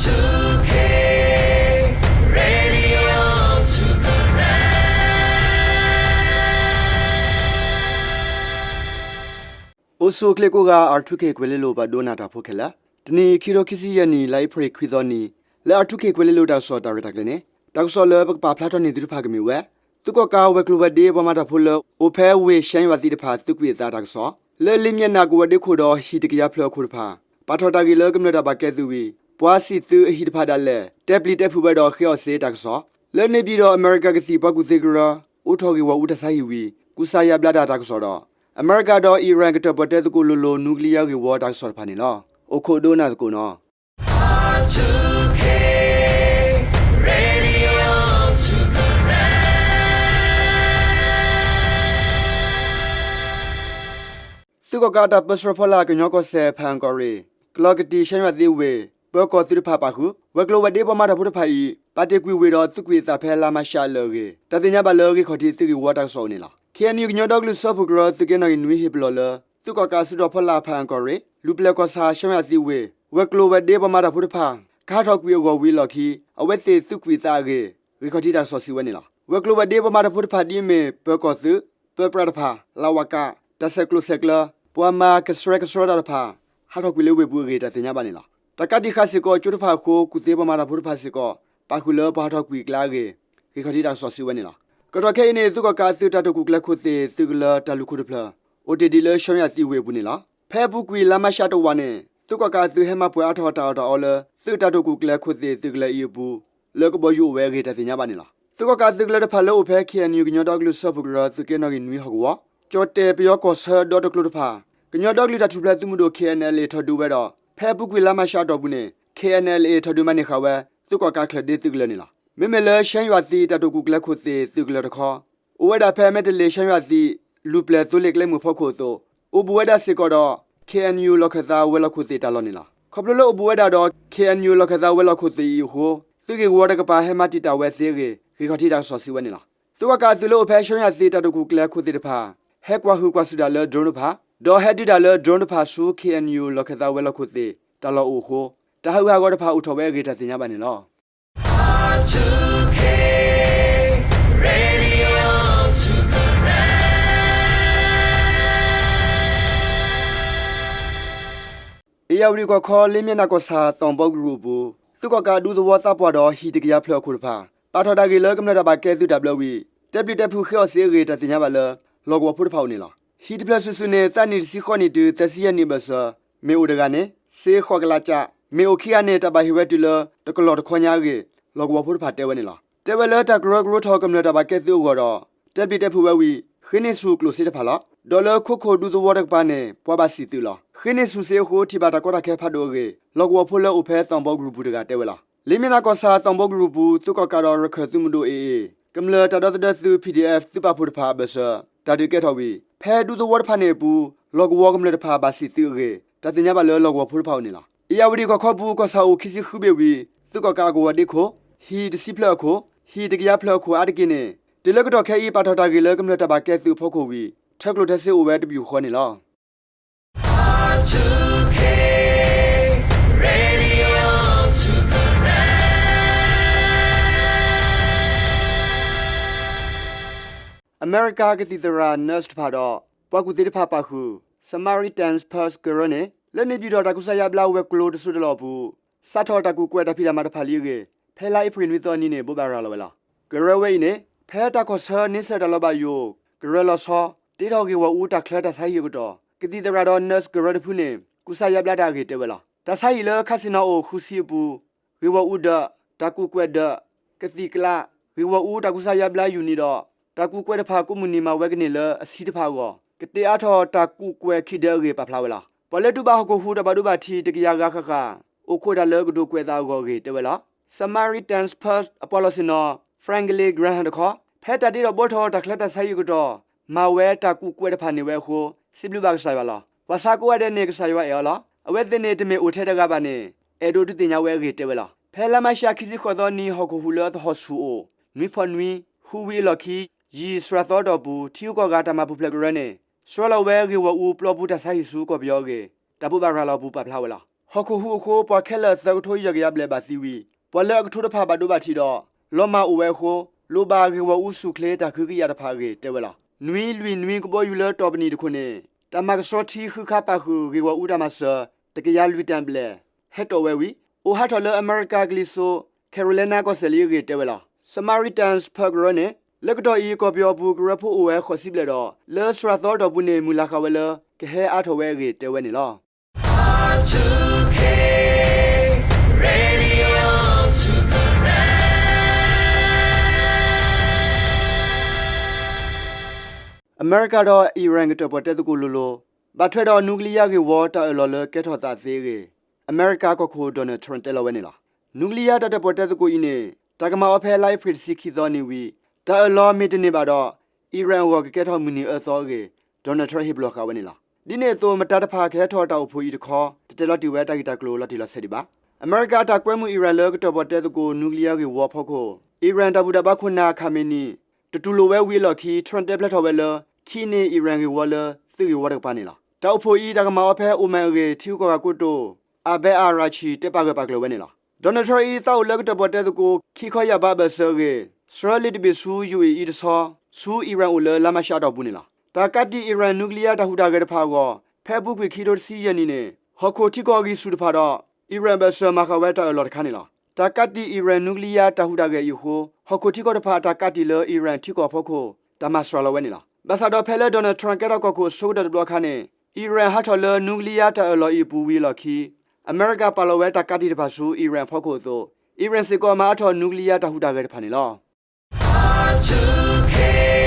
အိၣ်ဆူၣ်အိၣ်ချ့ကိးဂၤ R two K ကွဲၤလ့လိၤ ပှၤဒိကနၣ်တၢ်ဖိခဲလၢာ်, တနံၤအံၤ ခံထိခံဆံယဲၢ်နံၣ် လါအ့ဖြ့ၣ်ခွံသီနံၤ လၢ R two K ကွဲၤလ့လိၤတၢ်ကစီၣ်တၢ်ရဲၣ်တၢ်ကျဲၤန့ၣ် တၢ်ကစီၣ်လၢပကပာ်ဖျါထီၣ်န့ၢ်သုတဖၣ်ကမ့ၢ်ဝဲ သုးကီၣ်ကးဝဲၤကျိၤဝဲၤဒ့ပှၤမၤတၢ်ဖိလၢ အိၣ်ဖဲဝ့ၢ်ရှဲယွၤသံးတဖၣ် သုးကွံာ်အသးတၢ်ကစီၣ်, လၢလ့ၣ်မံယဲၢ်နးကဝီၤဒ့ခိၣ်ဒီးဟံၣ်တကယၤဖျၢၣ်အခိၣ်တဖၣ် ပာ်ထီၣ်တၢ်ဂ့ၢ်လၢကမျၢၢ်တၢ်ဘၣ်ကဲသုးဝံၤ ပှၤစံၣ်သုးအဟံၣ်တဖၣ်ဒၣ်လဲာ် တဲပျံၤတဲဖုးဝဲဒီးဃ့အီၣ်စ့တၢ်ကစီၣ်, လၢန့ၣ်ပၠံၣ်ဒီးအမဲရကၤကသံၣ်ပှၤကူၣ်သ့ကရၢ အိးထီၣ်ဂ့ၢ်ဂီၢ်အူတၢ်ဆါဟံၣ်ဝံၤ ကူစါယါဘျါတၢ်တၢ်ကစီၣ်ဒီး အမဲရကၤဒီးအံၣ်ရၣ်ကတၢၢ်ပီၣ်တဲသကိးလိၤလိၤ နူကလံယါဂ့ၢ်ဝီတၢ်ကစီၣ်တဖၣ်န့ၣ်လီၤ. အိၣ်ခိးဒိကနၣ်သကိးနီၤ. သုးကီၣ်ကးတၢ်ပၢဆှၢဖီလာ်ကညီကီၢ်စဲၣ် ဖၣ်အၣ်ကီၢ်ရ့ၣ်, ကျီၢ်ကတံၢ်ရှဲယွၤသံးဝ့ၢ် ပၢၤကီၢ်သုးတဖၣ်ပာ်ဃုာ် ဝဲၤကျိၤဝဲၤဒ့ပှၤမၤတၢ်ဖိတဖၣ်အံၤ ပာ်တ့ၢ်ကွံာ်ဝ့ၢ်ဒီးသုးကွံာ်အသးဖဲလါမးရှးအလၢာ်အဂ့ၢ် တၢ်သ့ၣ်ညါဘၣ်လၢဂ့ၢ်ခီၣ်ထံးသုးဂ့ၢ်ဝီတၢ်ကစီၣ်အိၣ်န့ၣ်လီၤ. K N U ကညီဒီကလုာ်စၢဖှိၣ်ကရၢ သုးက့နီၣ်ဂံၢ်နွံဟ့ၣ်ပလီၢ်လၢ သုးကီၣ်ကးအစုတီၤဖီလာ်ဖၣ်အၣ်ကီၢ်ရ့ၣ် လူၤပျဲၢ်ကီၢ်ဆၣ်ရှဲယွၤသံးဝ့ၢ် ဝဲၤကျိၤဝဲၤဒ့ပှၤမၤတၢ်ဖိတဖၣ် ကဟးထီၣ်ကွံာ်အဂီၢ်ဝံၤအလီၢ်ခံ အဝဲသ့ၣ်သုးကွံာ်သးအဂ့ၢ် ဂ့ၢ်ခီၣ်ထံးတၢ်ကစီၣ်စံးဝဲန့ၣ်လီၤ. ဝဲၤကျိၤဝဲၤဒ့ပှၤမၤတၢ်ဖိတဖၣ်ဒ်အမ့ၢ် ပၢၤကီၢ်သုး, ပၢပြးတဖၣ်, လၢဝၤကး, တၢ်ဆဲးကျိးဆဲးကျၢ, ပှၤမၤကဆှဲကဆှီတၢ်တဖၣ် ဟးထီၣ်ကွံာ်လၢဝ့ၢ်ပူၤအဂ့ၢ် တၢ်သ့ၣ်ညါဘၣ်န့ၣ်လီၤ. တၢ်ကးတံာ်ဃာ်စ့ၢ်ကီး ကၠိတဖၣ်အဃိ ကူၣ်သ့ပှၤမၤတၢ်ဖိတဖၣ်စ့ၢ်ကီး ပာ်ဃုာ်လၢပှၤဟးထီၣ်ကွံာ်အကျါအဂ့ၢ် ဂ့ၢ်ခီၣ်ထံးတၢ်ကစီၣ်စံးဝဲန့ၣ်လီၤ. ကတီၢ်ခဲအံၤန့ၣ် သုးကီၣ်ကးအသုးတၢ်တိာ်ကူၣ်ကျဲၤခိၣ်သ့ၣ်သုးကလၢၤတၢ်လူၢ်ခိၣ်တဖျၢၣ် အိၣ်တ့ၢ်ဒံးလၢရှဲယွၤသံးဝ့ၢ်အပူၤန့ၣ်လီၤ. ဖဲအပူၤကွံာ်လါမးရှးတဝာ်န့ၣ် သုးကီၣ်ကးအသုးဟဲမၤပှဲၤအါထီၣ်တၢ်အီၣ်တၢ်အီလၢ သုးတၢ်တိာ်ကူၣ်ကျဲၤခိၣ်သ့ၣ်သုးကလၢၤအံၤအပူၤ လၢကဘီယူၤအိၣ်ဝဲအဂ့ၢ် တၢ်သ့ၣ်ညါဘၣ်န့ၣ်လီၤ. သုးကီၣ်ကးအသုးကလၢၤတဖၣ်လၢအိၣ်ဖဲ K N U ကညီဒီကလုာ်စၢဖှိၣ်ကရၢ သုးက့နီၣ်ဂံၢ်နွံဟီၣ်ကဝီၤ ကၠီၣ်တဲၣ်ပယီၤကီၢ်ဆၢဒီတကျိၤတဖၣ် ကညီဒီကလုာ်တၢ်ထူၣ်ဖျဲးသုးမုၢ်ဒိၣ် K N L A ထီၣ်ဒုးဝဲဒီး ဖဲအပူၤကွံာ်လါမးရှးအတီၢ်ပူၤန့ၣ် K N L A ထီၣ်ဒုးမၤန့ၢ်ဃာ်ဝဲ သုးကီၣ်ကးချၢၣ်ဒ့သုးကလၢၤန့ၣ်လီၤ. မ့မ့ၢ်လၢရှဲယွၤသံးတၢ်တိာ်ကူၣ်ကျဲၤခိၣ်သ့ၣ်သုးကလၢၤတခီ အိၣ်ဝဲဒၣ်ဖဲမဲတလ့ၣ်ရှဲယွၤသံး လူၤပျဲၢ်သိလ့ၣ်ကျဲမုၢ်ဖီခိၣ်အသိး အိၣ်ဘူးဝဲဒၣ်စ့ၢ်ကီးဒီး K N U လီၢ်ခၢၣ်သးဝဲၤလီၢ်ခိၣ်သ့ၣ်တၢ်လီၢ်န့ၣ်လီၤ. ခီဖျိလၢအိၣ်ဘူးဝဲဒၣ်ဒီး K N U လီၢ်ခၢၣ်သးဝဲၤလီၢ်ခိၣ်သ့ၣ်အံၤအဃိ သုးဂ့ၢ်ဝီတကပၤဟဲမၤတံာ်တာ်ဝဲသ့အဂ့ၢ် ဂ့ၢ်ခီၣ်ထံးတၢ်ကစီၣ်စံးဝဲန့ၣ်လီၤ. သုးကီၣ်ကးအသုးလၢအိၣ်ဖဲရှဲယွၤသံးတၢ်တိာ်ကူၣ်ကျဲၤခိၣ်သ့ၣ်တဖၣ် ဟဲကွၢ်ဟုၣ်ကွၢ်စူၣ်တၢ်လၢ drone တဖၣ် ဒီးဟဲဒုးတၢ်လၢ drone တဖၣ်ဆူ K N U လီၢ်ခၢၣ်သးဝဲၤလီၢ်ခိၣ်သ့ၣ်တၢ်လီၢ်အိၣ်အဃိ တၢ်ဟးဂူာ်ဟးဂီၤတဖၣ်အိၣ်ထီၣ်ဝဲအဂ့ၢ် တၢ်သ့ၣ်ညါဘၣ်န့ၣ်လီၤ. အ့ၣ်ယၣ်ဝတံၣ်ကီၢ်ခီ လ့ၣ်မံယဲၢ်နးကီၢ်ဆၣ် သီၣ်ဘီကရူၢ်အပူၤ သုးကီၣ်ကးဒူသဝီသးပှၢ်ဒီးဟံၣ်တကယၤဖျၢၣ်အခိၣ်တဖၣ် ပာ်ထီၣ်တၢ်ဂ့ၢ်လၢကမျၢၢ်တၢ်ဘၣ်ကဲသုးတၢ်ဘျၢဝံၤ တဲပျံၤတဲဖုးဃ့အီၣ်စ့အဂ့ၢ် တၢ်သ့ၣ်ညါဘၣ်လၢ လီၢ်ကဝီၤဖိတဖၣ်အိၣ်န့ၣ်လီၤ. ဟံၣ်တဖျၢၣ်စုာ်စုာ်န့ၣ် သးနံၣ်တဆံဃိးနံၣ်တုၤသၢဆံယဲၢ်နံၣ်အဘၢၣ်စၢၤ မ့ၢ်အိၣ်တဂၤန့ၣ် စ့ဃိးကလးကၠး, မ့ၢ်အိၣ်ခံဂၤန့ၣ် တၢ်ဘၣ်ဟ့ၣ်ဝဲတုၤလၢ တကလီၢ်တခီညါအဂ့ၢ် လီၢ်ကဝီၤဖိတဖၣ်တဲဝဲန့ၣ်လီၤ. တဲဝဲလၢတၢ်ကရၢကရိထီၣ်ကမျၢၢ်တၢ်ဘၣ်ကဲသုးအဂီၢ်ဒီး တဲပျံၤတဲဖုးဝဲဝံၤ ဃ့န့ၢ်ဆူၣ်ကျိၣ်စ့တဖၣ်လီၤ. ဒီးလၢခိခိၣ်ဒူသဝီတကပၤန့ၣ် ပှၤဘၣ်စံၣ်သုးလီၤ. ဃ့န့ၢ်ဆူၣ်စ့အဃိ ထံၣ်ဘၣ်တၢ်ကီတၢ်ခဲဖးဒိၣ်အဂ့ၢ် လီၢ်ကဝီၤဖိလၢအိၣ်ဖဲသီၣ်ဘီကရူၢ်ပူၤတဂၤတဲဝဲလီၤ. လ့ၣ်မံယဲၢ်နးကီၢ်ဆၣ် သီၣ်ဘီကရူၢ်ပူၤ သုးကီၣ်ကးဒီးရခၢၣ်သုးမုၢ်ဒိၣ် A A ကမျၢၢ်တၢ်ဒီသဒၢသုး P D F သုးပာ်ဖှိၣ်တဖၣ်အဘၢၣ်စၢၤ တၢ်ဒုးကဲထီၣ်ဝံၤ ဖဲဒူသဝီတဖၣ်န့ၣ်အပူၤ လီၢ်ကဝီၤကမျၢၢ်တဖၣ်ဘၣ်စံၣ်သုးအဂ့ၢ် တၢ်သ့ၣ်ညါဘၣ်လၢလီၢ်ကဝီၤဖိတဖၣ်အိၣ်န့ၣ်လီၤ. အ့ၣ်ယၣ်ဝတံၣ်ကီၢ်ခီပူၤ ကီၢ်ဆၣ်အိၣ်ခံဆံဃုဘ့ၣ်ဝံၤ သုးကီၣ်ကးအကဝီၤဒ့ခိၣ် ဟံၣ်တဆံဖျၢၣ်အခိၣ် ဟံၣ်တကယၤဖျၢၣ်အခိၣ်အါတက့ၢ်န့ၣ် တုၤလၢကတီၢ်ခဲအံၤ ပာ်ထီၣ်တၢ်ဂ့ၢ်လၢကမျၢၢ်တၢ်ဘၣ်ကဲသုးအဖီခိၣ်ဝံၤ ထၢကျိၣ်ထၢစ့အိၣ်ဝဲတပယူာ်ဃီန့ၣ်လီၤ. အမဲရကၤကသံၣ်သရၣ် nurse တဖၣ်ဒီး ပှၤကူၣ်သ့တဖၣ်ပာ်ဃုာ် Samaritan's Purse ကရၢန့ၣ် လၢန့ၣ်ပၠံၣ်ဒီးတၢ်ကူစါယါဘျါဝဲၤကျိၤတစိၢ်တလီၢ်အပူၤ စးထီၣ်တၢ်ကူၣ်ကွဲးတၢ်ဖံးတၢ်မၤတဖၣ်လံအဂ့ၢ် ဖဲလါအ့ဖြ့ၣ်နွံသီအနံၤန့ၣ် ဘိးဘၣ်ရၤလီၤဝဲလီၤ. ကရၢဝဲအံၤန့ၣ် ဖဲတၢ်ခီၣ်ဆၢန့ဆၢၣ်တၢ်လီၤဘၣ်ယိၣ် ကရၢလီၤဆီ တ့ထီၣ်ဂ့ၢ်ဂီၢ်အူတၢ်ချၢတၢ်ဆါဟံၣ်အကတီၢ် ကသံၣ်သရၣ်ဒီး nurse ကရၢတဖုန့ၣ် ကူစါယါဘျါတၢ်အဂ့ၢ်တဲဝဲလီၤ. တၢ်ဆါဟံၣ်လၢခါဆ့ၣ်နီၤအိၣ်ဃုဆံအပူၤ ဂ့ၢ်ဂီၢ်အူဒၢး, တၢ်ကူၣ်ကွဲးဒၢး, ကသံၣ်ကျး, ဂ့ၢ်ဂီၢ်အူတၢ်ကူစါယါဘျါယူၢ်နံၤဒီး တၢ်ကူၣ်ကွဲးတဖၣ်ကိးမုၢ်နံၤမၤဝဲကန့ၢ်လၢအဆံတဖၣ်အဂီၢ် ကတ့အါထီၣ်တၢ်ကူၣ်ကွဲးခံဒၢးအဂ့ၢ်ပာ်ဖျါဝဲလီၤ. ပှၤလၢတူၢ်ဘၣ်ဟီၣ်ခိၣ်ဟူးတၢ်ဘၣ်ဒိဘၣ်ထံးတကယၤဂၤဃၣ်ဃၣ် အိၣ်ခိးတၢ်လၢကဒိးကွဲးသးအဂီၢ်အဂ့ၢ်တဲဝဲလီၤ. Samaritan's Purse အပှၤလီၢ်ဆ့ၣ်နီၤ Franklin Graham တခီ ဖဲတၢ်တ့ဒီးဘှီထီၣ်တၢ်ချၢတၢ်ဆါဟံၣ်အကတီၢ် မၤဝဲတၢ်ကူၣ်ကွဲးတဖၣ်န့ၢ်ဝဲအဃိ စံးဘျုးဘၣ်ကစၢ်ယွၤလီၤ. ပှၤဆါကိးဂၤဒဲးန့ၣ် ကစၢ်ယွၤအဲၣ်အီၤလီၤ. အဝဲသ့ၣ်န့ၣ် တမ့ၢ်အိၣ်ထဲတဂၤဘၣ်န့ၣ် အဲၣ်ဒိးဒုးသ့ၣ်ညါဝဲအဂ့ၢ်တဲဝဲလီၤ. ဖဲလါမးရှးခံဆံဃိးသီနံၤ ဟီၣ်ခိၣ်ဟူးလၢအသဟီၣ်ဆူၣ်အိၣ် နွံဖီနွံ ဟူးဝံၤအလီၢ်ခံ ယံာ်စှၤသီအတီၢ်ပူၤ ထံဂုၤကီၢ်ဂၤတၢ်မၤပူၤဖျဲးကရၢန့ၣ် ဆှၢလီၤဝဲဂ့ၢ်ဂီၢ်အူပျီပူၤတၢ်ဆါဟံၣ်ဆူကီၢ်ပယီၤအဂ့ၢ် တၢ်ဘိးဘၣ်ရၤလီၤပူၤပာ်ဖျါဝဲလီၤ. ဟီၣ်ခိၣ်ဟူးအဃိ ပှၤခဲလၢာ်သၢကထိယဲၢ်ကယၤဘျဲၣ်ဘၣ်သံဝံၤ ပှၤလၢအကထိတဖၣ်ဘၣ်ဒိဘၣ်ထံးဒီး လီၤမၢ်အိၣ်ဝဲအဃိ လိၣ်ဘၣ်ဂ့ၢ်ဂီၢ်အူဆူၣ်ချ့တၢ်ကဟုကယာ်တဖၣ်အဂ့ၢ်တဲဝဲလီၤ. နွံလွံၢ်နွံကဘီယူၤလၢတီၢ်ပနံာ်တခိၣ်န့ၣ် တၢ်မၤကဆှီထံဃုခါပာ်ဃုာ်ဂ့ၢ်ဂီၢ်အူတၢ်မၤစၢၤ တကယၤလွံၢ်တၢၣ်ဘျဲၣ် ဟဲတီၣ်ဝဲဝံၤ အိၣ်ဟးထီၣ်လၢအမဲရကၤကလံၤစိး Carolina ကီၢ်စဲၣ်လံအဂ့ၢ်တဲဝဲလီၤ. Samaritan's Purse ကရၢန့ၣ် လၢကတီၢ်အံၤ ကီၢ်ပယီၤအပူၤ ကရၢဖိအိၣ်ဝဲဃိးဆံဘျဲၣ်ဒီး လၢစှၤသီအတီၢ်ပူၤန့ၣ် မုၢ်လၢ်ဃာ်ဝဲလၢ ကဟဲအါထီၣ်ဝဲအဂ့ၢ်တဲဝဲန့ၣ်လီၤ. အမဲရကၤဒီးအံၣ်ရၣ်ကတၢၣ်ပီၣ်တဲသကိးလိၤလိၤ ဘၣ်ထွဲဒီး nuclear ဂ့ၢ်ဝီတၢ်အၢၣ်လီၤလၢကဲထီၣ်သးသ့အဂ့ၢ် အမဲရကၤကီၢ်ခိၣ် Donald Trump တဲလီၤဝဲန့ၣ်လီၤ. nuclear တၢ်တၢၣ်ပီၣ်တဲသကိးအံၤန့ၣ် တၢ်ကမၤအီၤဖဲလါအ့ဖြ့ၣ်တဆံခံသီန့ၣ်ဝံၤ တၢ်အၢၣ်လီၤမ့ၢ်တန့ၢ်ဘၣ်ဒီး အံၣ်ရၣ်အဂီၢ်ကကဲထီၣ်မုၢ်နံၤအၢသီအဂ့ၢ် Donald Trump ဟ့ၣ်ပလီၢ်ဃာ်ဝဲန့ၣ်လီၤ. ဒ်န့ၣ်အသိး မတၤတဖၣ်ကဟဲထီၣ်တၢ်အိၣ်ဖှိၣ်အံၤတခီ တတဲလီၤတံၢ်ဝဲတၢ်ဂ့ၢ်တၢ်ကျိၤလီၤတံၢ်လီၤဆဲးဒံးဘၣ်. အမဲရကၤတၢ်ကွဲမုာ်အံၣ်ရၣ်လၢကတၢၣ်ပီၣ်တဲသကိး nuclear ဂ့ၢ်ဝီအဖီခိၣ် အံၣ်ရၣ်တၢ်ဘူၣ်တၢ်ဘါခိၣ်နၢ် Khamenei တတူၢ်လိာ်ဝဲဝံၤအလီၢ်ခံ Trump တဲဖျါထီၣ်ဝဲလၢ ခံန့ၢ်အံၣ်ရၣ်ဂ့ၢ်ဝီလၢ သုးဂ့ၢ်ဝီတကပၤန့ၣ်လီၤ. တၢ်အိၣ်ဖှိၣ်အံၤ တၢ်ကမၤအီၤဖဲ Oman အဂ့ၢ် ထံဂုၤကီၢ်ဂၤကိတိာ် Abbas Araghchi တဲပာ်ဂၢၢ်ပာ်ကျၢၤဝဲန့ၣ်လီၤ. Donald Trump အံၤ သးအိၣ်လၢကတၢၣ်ပီၣ်တဲသကိး ခံခီယာ်ဘးအဘၢၣ်စၢၤအဂ့ၢ် ဆှၢလံာ်တဘ့ၣ်ဆူ ယူဢ့ၣ်အံၤတဆီ ဆူအံၣ်ရၣ်အိၣ်လၢလါမးရှးအတီၢ်ပူၤန့ၣ်လီၤ. တၢ်ကးတံာ်အံၣ်ရၣ် nuclear တၢ်ဟူးတၢ်ဂဲၤတဖၣ်အဂီၢ် ဖဲအပူၤကွံာ်ခံကထိတဆံယဲၢ်နံၣ်န့ၣ် ဟီၣ်ခိၣ်ထံကီၢ်အဂံၢ်ဆူၣ်တဖၣ်ဒီး အံၣ်ရၣ်အဘၢၣ်စၢၤမၤဃာ်ဝဲတၢ်အၢၣ်လီၤတခါန့ၣ်လီၤ. တၢ်ကးတံာ်အံၣ်ရၣ် nuclear တၢ်ဟူးတၢ်ဂဲၤအံၤအဃိ ဟီၣ်ခိၣ်ထံကီၢ်တဖၣ်အတၢ်ကးတံာ်လၢအံၣ်ရၣ်ထံကီၢ်အဖီခိၣ် တၢ်မၤစှၤလီၤဝဲန့ၣ်လီၤ. ဘၣ်ဆၣ်ဒီးဖဲလၢ Donald Trump ကဲထီၣ်ကီၢ်ခိၣ်အဆိကတၢၢ်တဘျီအခါန့ၣ် အံၣ်ရၣ်ဟးထီၣ်လၢ nuclear တၢ်အၢၣ်လီၤအံၤအပူၤဝံၤအလီၢ်ခံ အမဲရကၤပာ်လီၤဝဲတၢ်ကးတံာ်တဖၣ်ဆူ အံၣ်ရၣ်အဖီခိၣ်အသိး အံၣ်ရၣ်စ့ၢ်ကီးမၤအါထီၣ် nuclear တၢ်ဟူးတၢ်ဂဲၤတဖၣ်န့ၣ်လီၤ.